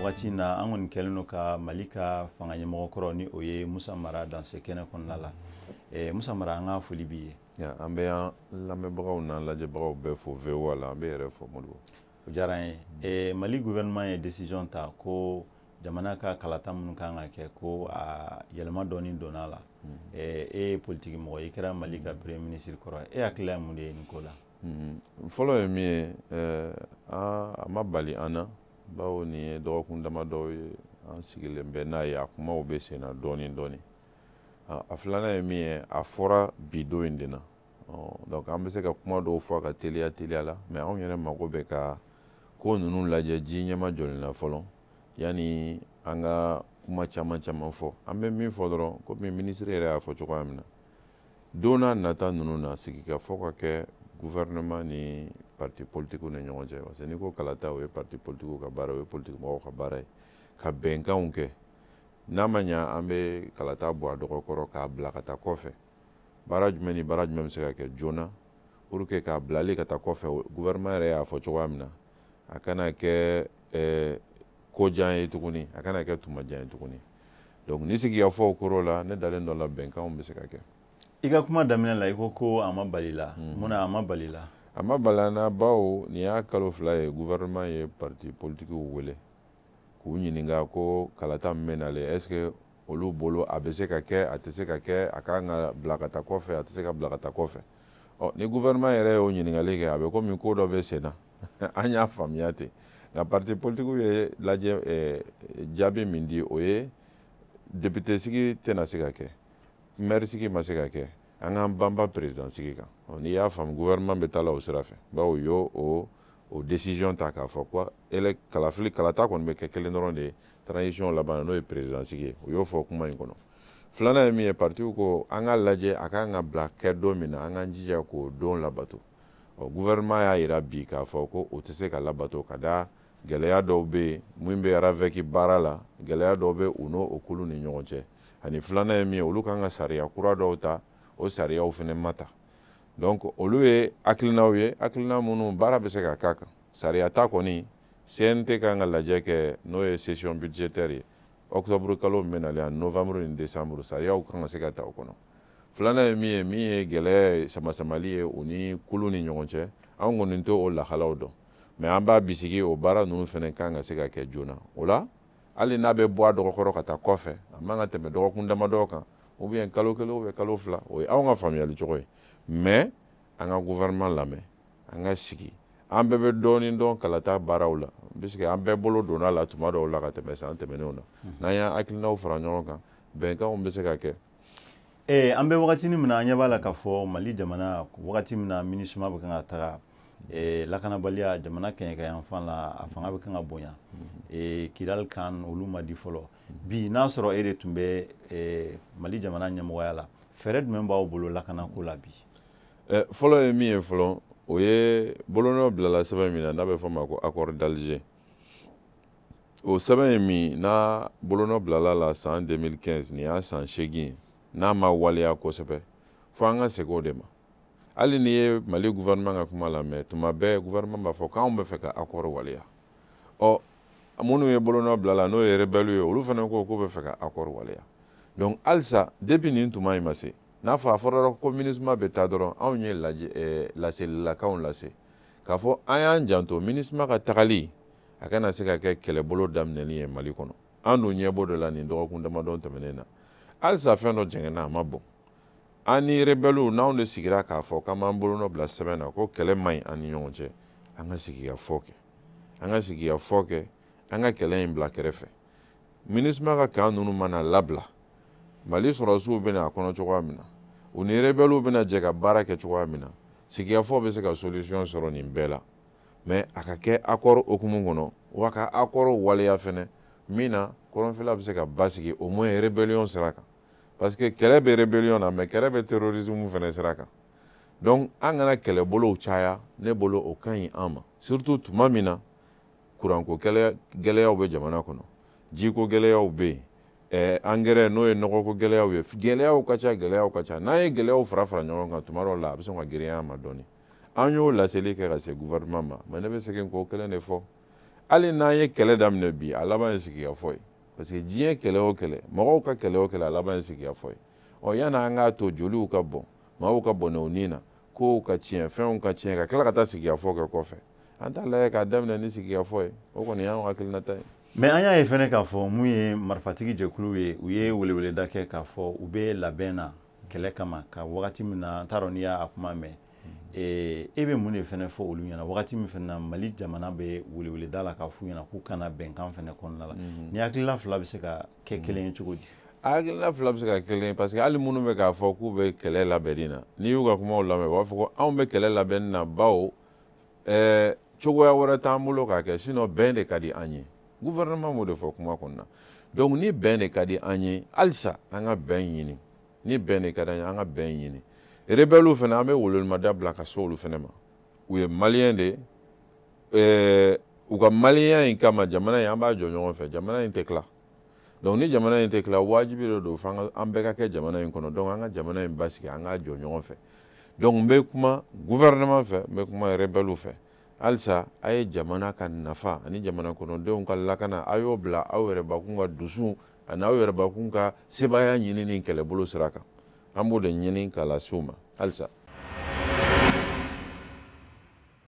Wagati na an kɔni kɛlen don ka Mali ka fanga ɲɛmɔgɔ kɔrɔ, ni o ye Musa Mara, danse kɛnɛ kɔnɔna la. Musa Mara, an ka foli b'i ye. An bɛ an lamɛnbagaw n'an lajɛbagaw bɛɛ fo VOA la. An bɛ yɛrɛ fɔ, Modibo. O diyara an ye. Mali gouvernement ye décision ta ko jamana ka kalata minnu kan ka kɛ, ko a yɛlɛma dɔɔni donna a la. E ye politiki mɔgɔ, i kɛra Mali ka premier ministre kɔrɔ, e hakilila ye mun de ye nin ko la? Fɔlɔ ye min ye, a ma bali an na, bawo nin ye dɔgɔkun damadɔ ye an sigilen bɛ n'a ye, a kumaw bɛ sen na dɔɔni dɔɔni. A filanan ye min ye, a fɔra bi don in de na, donc an bɛ se ka kuma dɔw fɔ a ka teliya teliya la, mais anw yɛrɛ mako bɛ ka ko ninnu lajɛ ji ɲɛma jɔlen na fɔlɔ, yanni an ka kuma caman caman fɔ. An bɛ min fɔ dɔrɔn, komi minisiri yɛrɛ y'a fɔ cogoya min na, don n'a nata ninnu na, sigikafɔ ka kɛ gouvernement ni parti politique ni ɲɔgɔn cɛ, parce que n'i ko kalata, o ye parti politique ka baara, o ye politique mɔgɔw ka baara ye, ka bɛnkanw kɛ. N'a ma ɲa, an bɛ kalata bɔ a dɔgɔkɔrɔ k'a bila ka taa kɔfɛ. Baara jumɛn ni baara jumɛn bɛ se ka kɛ joona pour que k'a bilali ka taa kɔfɛ, gouvernement yɛrɛ y'a fɔ cogoya min na, a kana kɛ ko jan ye tuguni, a kana kɛ tuma jan ye tuguni. Donc ni sigikafɔw kɔrɔ la, ne dalen dɔ la, bɛnkanw bɛ se ka kɛ. I ka kuma daminɛ la, i ko ko a ma bali la. Mun na a ma bali la? A ma bali an na, bawo nin y'a kalo 2 ye gouvernement ye parti politikiw wele k'u ɲininka ko kalata min bɛ nalen, est ce que olu bolo a bɛ se ka kɛ, a tɛ se ka kɛ, a kan ka bila ka taa kɔfɛ, a tɛ se ka bila ka taa kɔfɛ? Ɔ, ni gouvernement yɛrɛ y'o ɲininkali kɛ, a bɛ komi ko dɔ bɛ sen na. An y'a faamuya ten. Nka parti politikiw ye lajɛ jaabi min di, o ye député sigi tɛna se ka kɛ, maire sigi ma se ka kɛ, an k'an banba président sigi kan. N'i y'a faamu, gouvernement bɛ taa la o sira fɛ, bawo u y'o o décision ta k'a fɔ ko kalafili kalata kɔni bɛ kɛ kelen dɔrɔn de ye transition laban na, n'o ye président sigi ye. U y'o fɔ kuma in kɔnɔ. Filanan ye min ye, partiw ko an k'a lajɛ, a kan ka bila kɛ don min na, an k'an jija k'o don labato. Ɔ, gouvernement y'a yira bi k'a fɔ ko o tɛ se ka labato, ka da gɛlɛya dɔw bɛ yen min bɛ RAVEC baara la, gɛlɛya dɔw bɛ u n'o o kulu ni ɲɔgɔn cɛ. Ani filanan ye min ye, olu kan ka sariya kura dɔw ta, o sariyaw fana ma ta. Donc olu ye hakilinaw ye, hakilina minnu baara bɛ se ka k'a kan. Sariya ta kɔni, CNT kan ka lajɛ kɛ, n'o ye session budgétaire ye, octobre kalo min bɛ nalen ani novembre ni décembre, sariyaw kan ka se ka ta o kɔnɔ. Filanan ye min ye, min ye gɛlɛya ye, samasamali ye u ni kulu ni ɲɔgɔn cɛ, anw kɔni t'o o lahalaw dɔn, mais an b'a bisigi o baara ninnu fana kan ka se ka kɛ joona. O la, hali n'a bɛ bɔ a dɔgɔkɔrɔ ka taa kɔfɛ, a man ka tɛmɛ dɔgɔkun damadɔ kan, ou bien kalo 1 ou bien kalo 2. O ye anw ka faamuyali cogo ye. Mais an ka gouvernement lamɛn, an ka sigi, an bɛɛ bɛ dɔɔnin dɔn kalata baaraw la, puisque an bɛɛ bolo donna la tuma dɔw la ka tɛmɛ san tɛmɛnenw na. N'an y'an hakilinaw fara ɲɔgɔn kan, bɛnkanw bɛ se ka kɛ. An bɛ wagati min na, an ɲɛ b'a la k'a fɔ Mali jamana, wagati min na MINUSMA bɛ kan ka taga, lakanabaliya jamana kɛɲɛka yanfan la, a fanga bɛ kan ka bonya. Kidali kan, olu ma di fɔlɔ. Bi, n'a sɔrɔ e de tun bɛ Mali jamana ɲɛmɔgɔya la, fɛɛrɛ jumɛn b'aw bolo lakanako la bi? Fɔlɔ ye min ye fɔlɔ, o ye bolonɔ bilala sɛbɛn min na, n'a bɛ fɔ o ma ko accord d'Alger. O sɛbɛn ye min n'a bolonɔ bilala la san 2015, nin y'a san 8 ye, n'a ma waleya kosɛbɛ, fo an ka segin o de ma. Hali n'i ye Mali gouvernement ka kuma lamɛn, tuma bɛɛ gouvernement b'a fɔ k'anw bɛ fɛ ka accord waleya. Ɔ, minnu ye bolonɔ bila la, n'o ye rebelle ye, olu fana ko k'u bɛ fɛ ka accord waleya. Donc halisa, depuis nin tuma in ma se, n'a fɔ a fɔra ko MINUSMA bɛ taa dɔrɔn, anw ye lajɛ laselilakaw lase k'a fɔ an y'an janto, MINUSMA ka tagali a kana se ka kɛ kɛlɛbolo daminɛli ye Mali kɔnɔ. An dun ɲɛ b'o de la nin dɔgɔkun damadɔ tɛmɛnen na. Halisa fɛn dɔ jɛngɛnna, a ma bɔn. An ni rebelles, n'anw de sigira k'a fɔ k'an b'an bolonɔ bila sɛbɛn na ko kɛlɛ man ɲi an ni ɲɔgɔn cɛ, an ka sigi ka fɔ kɛ, an ka sigi ka fɔ kɛ, an ka kɛlɛ in bila kɛrɛfɛ. MINUSMA ka camp ninnu mana labila, Mali sɔrɔdasiw bɛna a kɔnɔ cogoya min na, u ni rebelles bɛna jɛ ka baara kɛ cogoya min na, sigikafɔ bɛ se ka solution sɔrɔ nin bɛɛ la. Mais a ka kɛ accord hukumu kɔnɔ, wa ka accord waleya fɛnɛ, min na kɔrɔnfɛla bɛ se ka basigi au moins rébellion sira kan, parce que kɛlɛ bɛ rébellion na, mais kɛlɛ bɛ terrorisme fɛnɛ sira kan. Donc an kana kɛlɛbolow caya. Ne bolo, o ka ɲi an ma, surtout tuma min na kuranko gɛlɛyaw bɛ jamana kɔnɔ, jiko gɛlɛyaw bɛ yen, engrais, n'o ye nɔgɔko gɛlɛyaw ye, gɛlɛyaw ka ca, gɛlɛyaw ka ca. N'an ye gɛlɛyaw fara fara ɲɔgɔn kan, tuma dɔw la a bɛ sɔn ka girinya an ma dɔɔni. An y'o laseli kɛ ka se gouvernement ma, mais ne bɛ segin k'o kelen de fɔ. Hali n'an ye kɛlɛ daminɛ bi, a laban ye sigikafɔ ye, parce que diɲɛ kɛlɛ o kɛlɛ, mɔgɔw ka kɛlɛ o kɛlɛ, a laban ye sigikafɔ ye. Ɔ, yanni an k'a to joliw ka bɔn, maaw ka bɔnɛ u ni na, kow ka tiɲɛ, fɛnw ka tiɲɛ, ka tila ka taa sigikafɔ kɛ kɔfɛ, an t'a lajɛ k'a daminɛ ni sigikafɔ ye. O kɔni y'anw hakilinata ye. Mais an y'a ye fɛnɛ k'a fɔ mun ye marifatigi jɛkulu ye, u ye weleweleda kɛ k'a fɔ u bɛ labɛn na kɛlɛ kama ka wagati min na. N t'a dɔn n'i y'a kuma mɛn. E bɛ mun de fɛnɛ fɔ olu ɲɛna wagati min fɛnɛ na Mali jamana bɛ weleweleda la k'a f'u ɲɛna k'u kana bɛnkan fɛnɛ kɔnɔna la? Ni hakilina fila bɛ se ka kɛ kelen ye cogo di? Hakilina fila bɛ se ka kelen ye, parce que hali minnu bɛ k'a fɔ k'u bɛ kɛlɛ labɛnni na, n'i y'u ka kumaw lamɛn, u b'a fɔ ko anw bɛ kɛlɛ labɛnni na bawo cogoya wɛrɛ t'an bolo k'a kɛ, sinon bɛn de ka di an ye. Gouvernement b'o de fɔ kuma kɔnɔna. Donc ni bɛn de ka di an ye, halisa an ka bɛn ɲini. Ni bɛn de ka di an ye, an ka bɛn ɲini. Rebelles fana, an bɛ welewelemada bila ka se olu fana ma. U ye maliyɛn de ye, u ka maliyɛnya in kama, jamana in, an b'a jɔ ɲɔgɔn fɛ. Jamana in tɛ tila. Donc ni jamana in tɛ tila, wajibi de don f'an an bɛɛ ka kɛ jamana in kɔnɔ. Donc an ka jamana in basigi, an k'a jɔ ɲɔgɔn fɛ. Donc n bɛ kuma gouvernement fɛ, n bɛ kuma rebelles fɛ: halisa a ye jamana ka nafa ani jamana kɔnɔdenw ka lakana, a y'o bila aw yɛrɛbakun ka dusu ani aw yɛrɛbakun ka sebaaya ɲini ni kɛlɛbolo sira kan. An b'o de ɲini k'a lase u ma halisa.